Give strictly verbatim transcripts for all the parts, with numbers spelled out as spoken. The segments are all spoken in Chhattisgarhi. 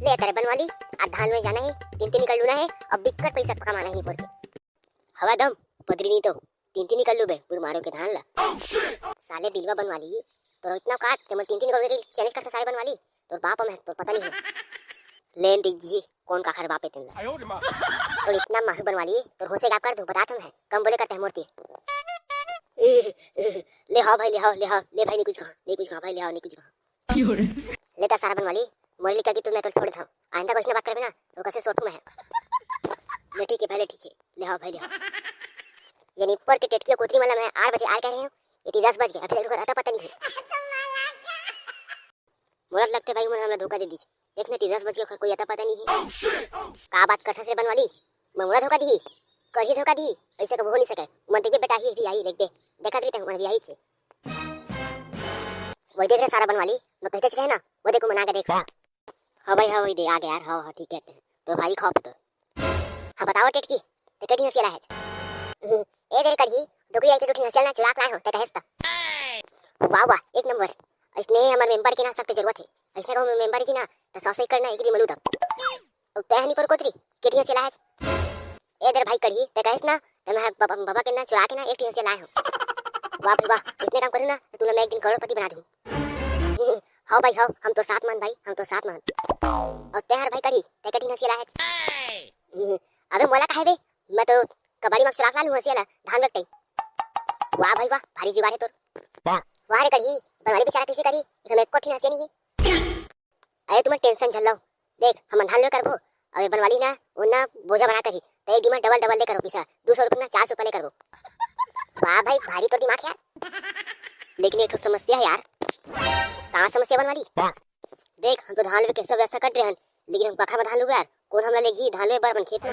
ले तरे बनवाली, आज धान में जाना हे, तीन तीन निकल लूना हे, अब बिक्कट पैसा कमाना हे निपोर के। हवा दम, पदरी नहीं तो तीन तीन निकल लू बे, बुर मारो के धान ला। साले बिलवा बनवाली, तोर इतना औकात, ते मोर तीन तीन निकल के चैलेंज करता साले बनवाली, तोर बाप हम है, तोर पता नहीं है। लेन दिख जी, कौन काखर बाप है तेन ला। तोर इतना मारू बनवाली, तोर होसे गाप कर दूं, बतात हम है, कम बोले करते हैं मोर तीर। ले हाव भाई, ले हाव, ले हाव, ले भाई, नहीं कुछ कहा, नहीं कुछ कहा भाई, ले हाव, नहीं कुछ कहा। ले ता सारा बनवाली, मोर लिखा कि तू मैं तो छोड़ देता हूँ, आइंदा कोई इसने बात करबे ना, तो कैसे सोटू मैं है। ले ठीक है भाई, ले ठीक है, ले हाव भाई, ले हाव। ये निपोर के टेटकिया कोतरी वाला मैं आठ बजे आए कह रहे हूँ, इतनी दस बज गए, अभी तक तोकर अता पता नहीं है। मोला तो लगथे भाई, उमन हमला धोखा दे दीस। देख ना, ती दस बज के कोई अता पता नहीं है। का बात करथस रे बनवाली? मैं मोला धोखा दिही? करही धोखा दिही? ऐसे कबो हो नहीं सके। उमन देखबे बेटा, ही भी आई, देखबे। देखत रही ते, उमन भी आई छे। वही देख रे सारा बनवाली, मैं कहते रहे ना, वो देखो, मना के देख। हाँ भाई, हाँ, वही दे, आ गया यार, हाँ, हाँ, ठीक है। तो भारी खौफ है तो। हाँ, बताओ टेटकी, ते कटी हंसिया लाए हच? ए तेरे कढ़ी, डोकरी आई के दू ठिन हंसिया ना चुरा के लाए हो, ते कहेस त। वाह, वाह, एक नंबर। इसने हमर मेंबर के ना सबके जरूरत है। इसने कहूँ मेंबर जी ना, तो सौ सौ करना एक दिन मलू तब। अब तै हनी पर कोतरी, कटी हंसिया लाए हच? ए तेरे भाई कढ़ी, ते कहेस ना, तो मैं बाबा, बाबा के ना चुरा के ना एक ठिन हंसिया लाए हूँ। वाह भाई वाह, इसने काम करूँ ना, तो तूने मैं एक दिन करोड़पति बना दूँ। हाँ भाई, हाँ, हम तो साथ मान भाई, हम तो साथ मान। और तै हर भाई कढ़ी, ते कटी हंसिया लाए हच? अबे मोला काहे बे? मैं तो कबाड़ी मा सुराख लालू हंसिया ला, धान बेक टाइम। वाह भाई वाह, भारी जुगाड़ है तोर। वाह रे कढ़ी, बनवाली बेचारा कैसे करी, इखन एक कोठी हंसिया नहीं है। अरे तुमन टेंशन झन लो, देख हम धान ले करबो, अबे बनवाली ना, वो ना बोझा बना करही, तो एक दिन में डबल डबल ले करो पैसा, दो सौ रुपये ना चार सौ रुपये ले करबो। वाह भाई, भारी तोर दिमाग है यार। लेकिन एक ठो समस्या है यार। कहाँ समस्या बनवाली? देख, हम तो धान लेवे के सब व्यवस्था कर रहे हन, लेकिन हम काखर में धान लुबो यार? कौन हमला लेगही धान लेवे बर अपन खेत में?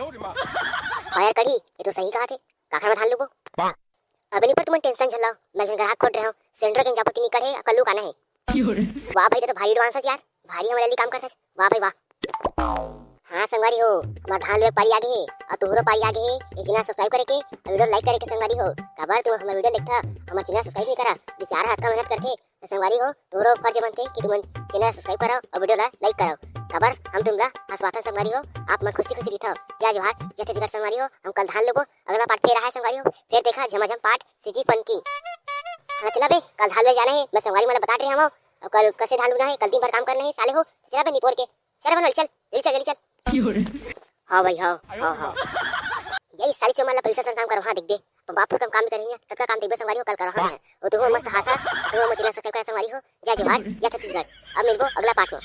हाँ यार कढ़ी, ये तो सही कहा थे, काखर में धान लुबो? अबे नहीं पर तुमन टेंशन झन लाओ, मैं झन ग्राहक खोज रहे हूँ, सेंट्रल के जापो की निकट है, कल्लू काना है। वाह भाई, ते तो भारी एडवांस है यार, भारी हमारे लिए काम करता है। वाह भाई वाह। हाँ संगवारी हो, हमार धान लुए पारी आगे है, और तुहरो पारी आगे है। ये चैनल सब्सक्राइब करे के, और वीडियो लाइक करे के संगवारी हो। काबर तुम हमारे वीडियो देखता, हमारे चैनल सब्सक्राइब नहीं करा, बेचारा हतका मेहनत करते, तो संगवारी हो, तोरो फर्ज बनथे कि तुमन चैनल सब्सक्राइब करव और वीडियो ला लाइक करव। काबर हम तुमला हंसवाथन संगवारी हो, आप मन खुशी खुशी रहिथव। जय जोहार, जय छत्तीसगढ़ संगवारी हो। हम कल धान लुबो, अगला पार्ट फेर आहे संगवारी हो, फेर देखा झमाझम पार्ट सीजी फन किंग। हाँ चला बे, कल धान लुए जाना है, मैं संगवारी मन ला बता रहे हूँ, और कल कैसे धान लुना है, कल दिन भर काम करना है साले हो। चला बे निपोर के, चला बनवाली चल, जल्दी चल, जल्दी चल। हाँ भाई, हाँ, हाँ, हाँ। यही साली चो मन ला पैसा से काम करवा, हाँ, देखबे। अपन बाप पुरखा काम करेंगे, ततका काम देखबे संगवारी हो, कल करवा है। वो तो हो मस्त हासा, तो हो मोर चैनल सब्सक्राइब कर संगवारी हो। जय जोहार, जय छत्तीसगढ़। अब मिलबो अगला पार्ट में।